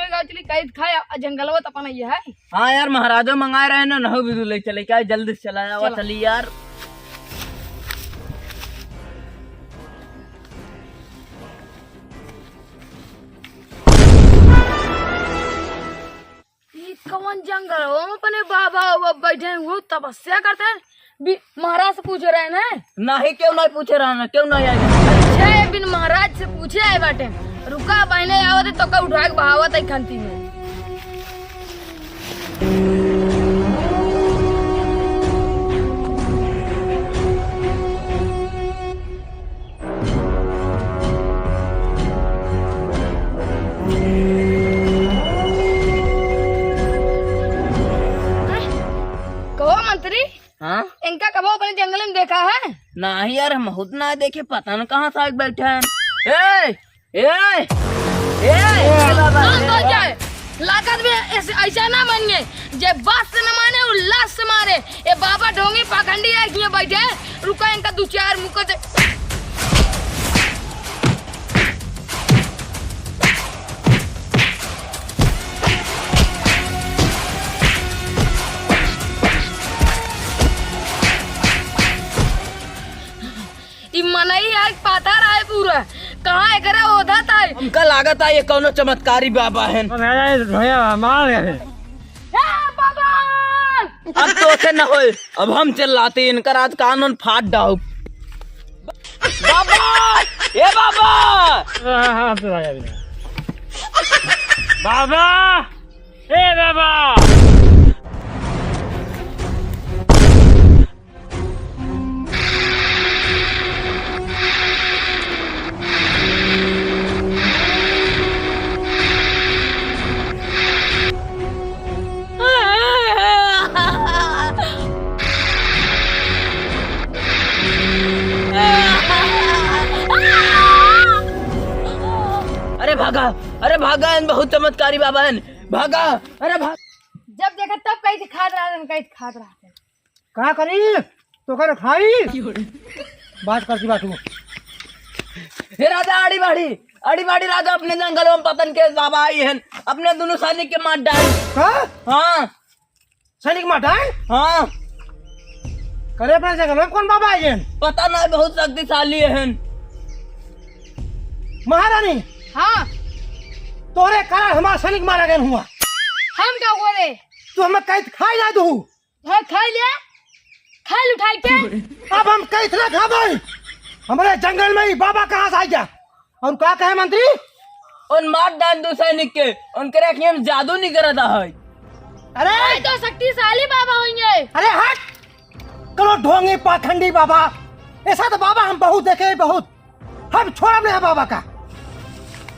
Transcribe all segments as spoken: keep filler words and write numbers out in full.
चली कैद खाए, आ जंगलवा त अपन ये है। हाँ यार, महाराजो मंगाए रहे ना, नहु बिदु ले चले, क्या जल्दी से चला जावा, चला। चली यार। ई कौन जंगल हो? हम अपने बाबा, बाबा बैठे हैं, वो तपस्या करते हैं। बि-, महाराज से पूछे रहे ना? नाही, क्यों नाही पूछे रहे ना? क्यों नाही आए? अच्छा, ये बिन महाराज से पूछे आए बाटे। रुका, पहले आवत है, तो का उठा के बहावत है खंती में। कहो मंत्री, हाँ? इनका कबो अपने जंगल में देखा है? नाही यार, हम बहुत ना देखे, पता न कहाँ से आके बैठे हैं। ए, ए, ए, ए बाबा, हाँ, ए, तो ए। क्या है? लागत भी ऐसे, ऐसा ना मानिए, जे बात से न माने, वो लात से मारे। ए बाबा ढोंगी पाखंडी है, ये बैठे, रुका इनका दो चार मुक्का दे। ई मनई है, पाथर है पूरा। कहाँ एकरा ओधत है? हमका लागत है ये कौनो चमत्कारी बाबा हैं। अरे भैया, मार गए। ए बाबा! अब तो से न होए, अब हम चिल्लाते इनकर आज कानून फाट डाउब। बाबा! ए बाबा! हाँ, हाँ, अब तो आ गया। बाबा! ए बाबा! अरे भागा, अरे भागा, एन बहुत चमत्कारी बाबा हैं, भागा, अरे भाग। जब देखा तब कैद खात रहत हैं, कैद खात रहत हैं। का करी? तो कर खाई? बात करती बात हूँ। हे राजा, आड़ी बाड़ी, आड़ी बाड़ी राजा, अपने जंगल में पतन के बाबा आई हैं, अपने दोनों सैनिक के मार डाल। का? हाँ। सैनिक मार डाल? हाँ। करे अपने जंगल में कौन बाबा आई हैं? पता नहीं, बहुत शक्तिशाली हैं। महारानी। हाँ। तोरे कारण हमारा सैनिक मारा गया हुआ। हम क्या बोले? तू हमें कैद खाई ना दू। हाँ, खाई ले, खाई ले उठाई के। अब हम कैसे ना खाबे? हमरे जंगल में ही बाबा कहाँ से आ गया? और का कहे मंत्री? उन मार डाल दो सैनिक के, उनके रखिए हम जादू नहीं करता है। अरे! अरे तो शक्तिशाली बाबा होंगे। अरे हट! कलो ढोंगी पाखंडी बाबा, ऐसा तो बाबा हम बहुत देखे हैं, बहुत। हम छोड़ब नहीं बाबा का।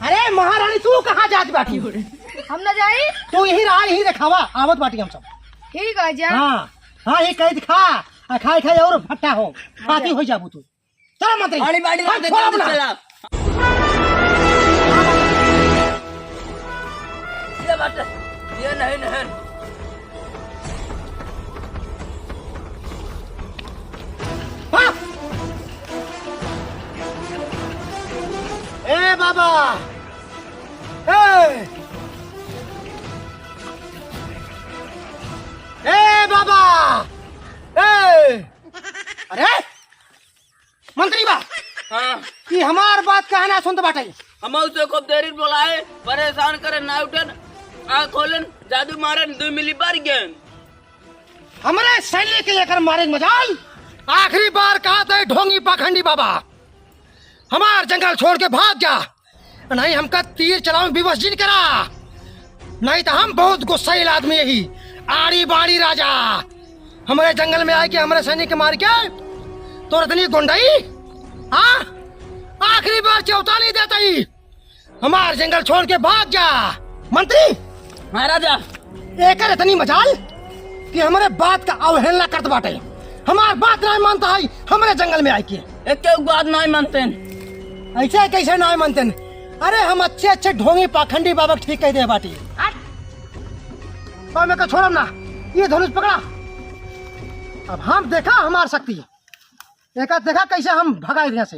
अरे महारानी, तू कहाँ जात बाटी? हम न जाई। तू यहीं रहा, यहीं देखावा, आवत बाटी हम सब। ठीक है जा। हाँ, हाँ, ये कैद खा, आ खाए खाए और भट्टा हो, खाती हो जाबू तू। चलो मंत्री, अरे बाड़ी हम रात छोड़ब जल्दी ना। चला। ये बात, ये नहीं, नहीं। हाँ? ए बाबा! ए! ए बाबा! ए! अरे! मंत्री बा! हाँ। कि हमार बात काहे ना सुनत बाटे? हम उसे खूब देरी बोलाए, परेशान करे ना उठन, आँख खोलन, जादू मारन, दो मिली बार गए। हमरे सैनिक के लेकर मारे मजाल। आखिरी बार कहा था ढोंगी पाखंडी बाबा, हमार जंगल छोड़ के भाग जा, नहीं हमका तीर चलावे विवश जिन करा, नहीं तो हम बहुत गुस्सैल आदमी ही। आड़ी बाड़ी राजा, हमरे जंगल में आके हमरे सैनिक के मार के तोर इतनी गुंडई, हाँ? आखिरी बार चेतावनी देता ही। हमार जंगल छोड़ के भाग जा। मंत्री! हाँ राजा। एकर इतनी मजाल कि हमरे बात का अवहेलना करत बाटे। हमार बात नाहीं मानता है, हमरे जंगल में आइके। एक के बात नाहीं मानते हैं। ऐसे कैसे नाहीं मानते हैं? अरे हम अच्छे अच्छे ढोंगी पाखंडी बाबा के ठीक कह दे बाटी। हट। बा मैं का छोड़ब ना, ये धनुष पकड़ा। अब हम देखा हमार शक्ति। एका देखा कैसे हम भगाई यहाँ से।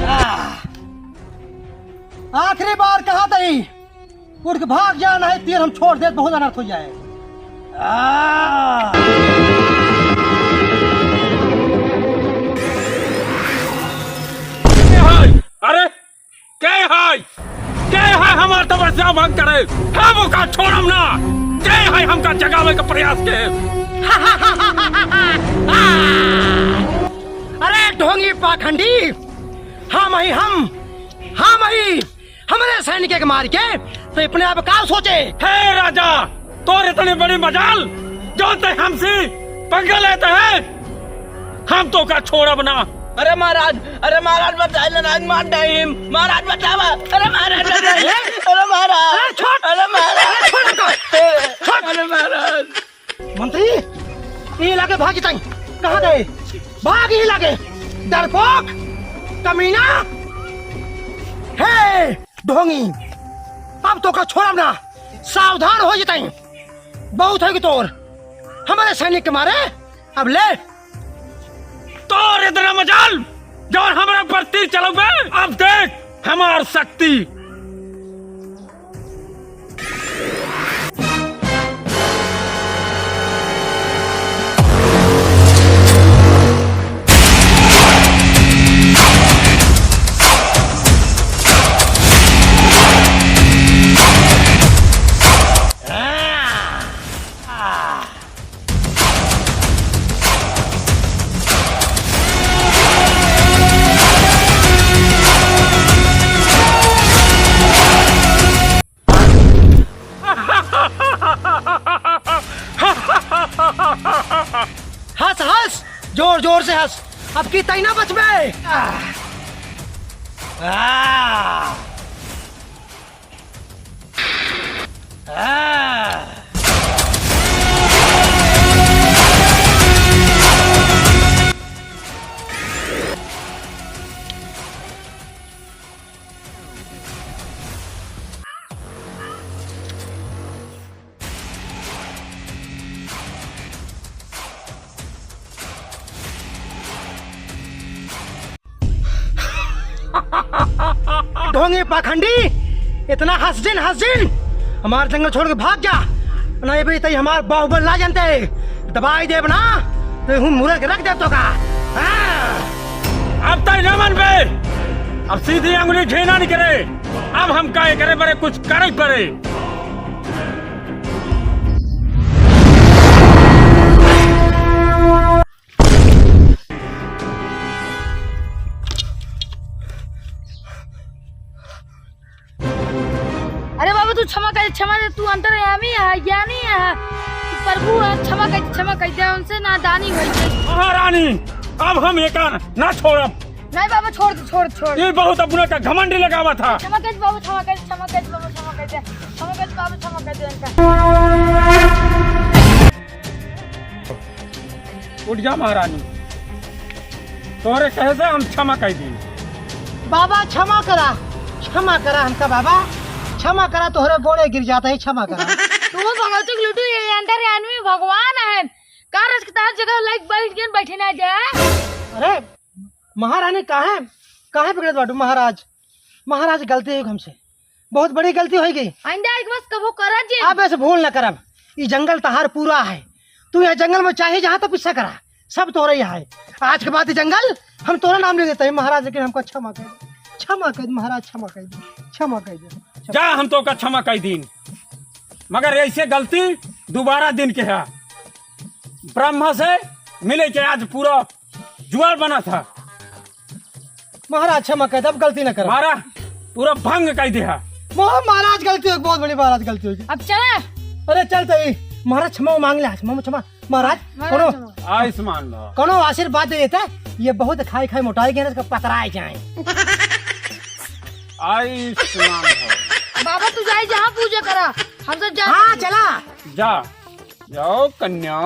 आह! आखिरी बार कहा तई, उठ के भाग जा, नहीं तीर हम छोड़ देत, बहुत अनर्थ हो जाए। आ! के है? अरे, के है? के है हमार तपस्या भंग करे? हम ओका छोड़म ना। के है हमका जगावे का प्रयास के? अरे ढोंगी पाखंडी, हम ही हम, हम ही हमरे सैनिक के मार के तो अपने आप का सोचे? हे राजा, तोर इतनी बड़ी मजाल, जो ते हमसे पंगा लेते हैं, हम तोका छोड़ब ना। अरे महाराज, अरे महाराज बचाइले ना, आज मार डाइम, महाराज बचावा, अरे महाराज बचाइले, अरे महाराज, अरे छोड़, अरे महाराज, अरे छोड़ इनका, छोड़। अरे महाराज। मंत्री, ई लागे भाग जिताई। कहाँ गए? भाग ई लागे। डरपोक, कमीना। हे, ढोंगी, अब तोका छोड़ब ना। सावधान हो जिताई। बहुत होगी तोर। हमरे सैनिक के मारे, अब ले। तोर इतना मजाल, जौन हमरा पर तीर चलौबे, अब देख हमार शक्ति। हंस, हंस, जोर, जोर से हंस। अब की तई ना बचबे। आ, आ, आ। ढोंगी पाखंडी, इतना हंस जिन, हंस जिन, हमार जंगल छोड़ के भाग जा, नहीं बे तई हमार बाहुबल ना जानते, दबाई देब ना, तो हूँ मुरल के रख देब तोका। हाँ। अब तई ना मन बे, अब सीधी अंगुली घिना निकरे, अब हम का करे बरे, कुछ करे बरे। अरे बाबा, तू क्षमा कर, क्षमा कर, तू अंतर्यामी है, ज्ञानी है, तू प्रभु है, क्षमा कर, क्षमा कर दे, उनसे नादानी होई गई। महारानी, अब हम एका ना छोड़ब। नहीं बाबा, छोड़ दे, छोड़, छोड़। ये बहुत अपना का घमंडी लगावा था। क्षमा कर बाबा, क्षमा कर, क्षमा कर बाबा, क्षमा कर दे, क्षमा कर बाबा, क्षमा कर दे इनका। उठ जा महारानी, तोहरे कहे से हम क्षमा कर दी। बाबा क्षमा करा, क्षमा करा हमका बाबा, क्षमा करा, तोहरे गोड़े गिर जाता है, क्षमा करा। तू भगवती के लुटू, ये अंतर्यामी भगवान है, का रस के तहत जगह लाइक बैठ गए, बैठे ना जाए। अरे महारानी, काहे, काहे बिगड़त बाटू महाराज? महाराज, गलती होई हमसे, बहुत बड़ी गलती होई गई। आइंदा एक बस कबो करत जी। अब ऐसे भूल न करब। ई जंगल तहार पूरा है, तू यहाँ जंगल में चाहे जहाँ तपस्या करा, सब तोरे यहाँ है। आज के बाद ई जंगल हम तोरा नाम ले देते हैं महाराज, लेकिन हमको क्षमा कर दे, क्षमा कर दे महाराज, क्षमा कर दे, क्षमा कर दे। जा, हम तोका क्षमा कर दीन, मगर ऐसे गलती दोबारा दिन के है। ब्रह्मा से मिले के आज पूरा जुआर बना था। महाराज क्षमा कर दे, अब गलती ना कर। मारा पूरा भंग कर दिया। महा-, महाराज गलती हो गई, बहुत बड़ी महाराज गलती हो गई। अब चला। अरे चलते ही महाराज क्षमा मांग ले, क्षमा, क्षमा। महाराज, महाराज कोनो, क्षमा। आयुष्मान भव। कोनो आशीर्वाद दे देता, ये बहुत खाई खाई मोटाई गए ना, इसका पतराए जाए। आयुष्मान भव। बाबा तू जाए जहाँ पूजा करा, हम सब जा। हाँ चला। जा, जाओ कन्या।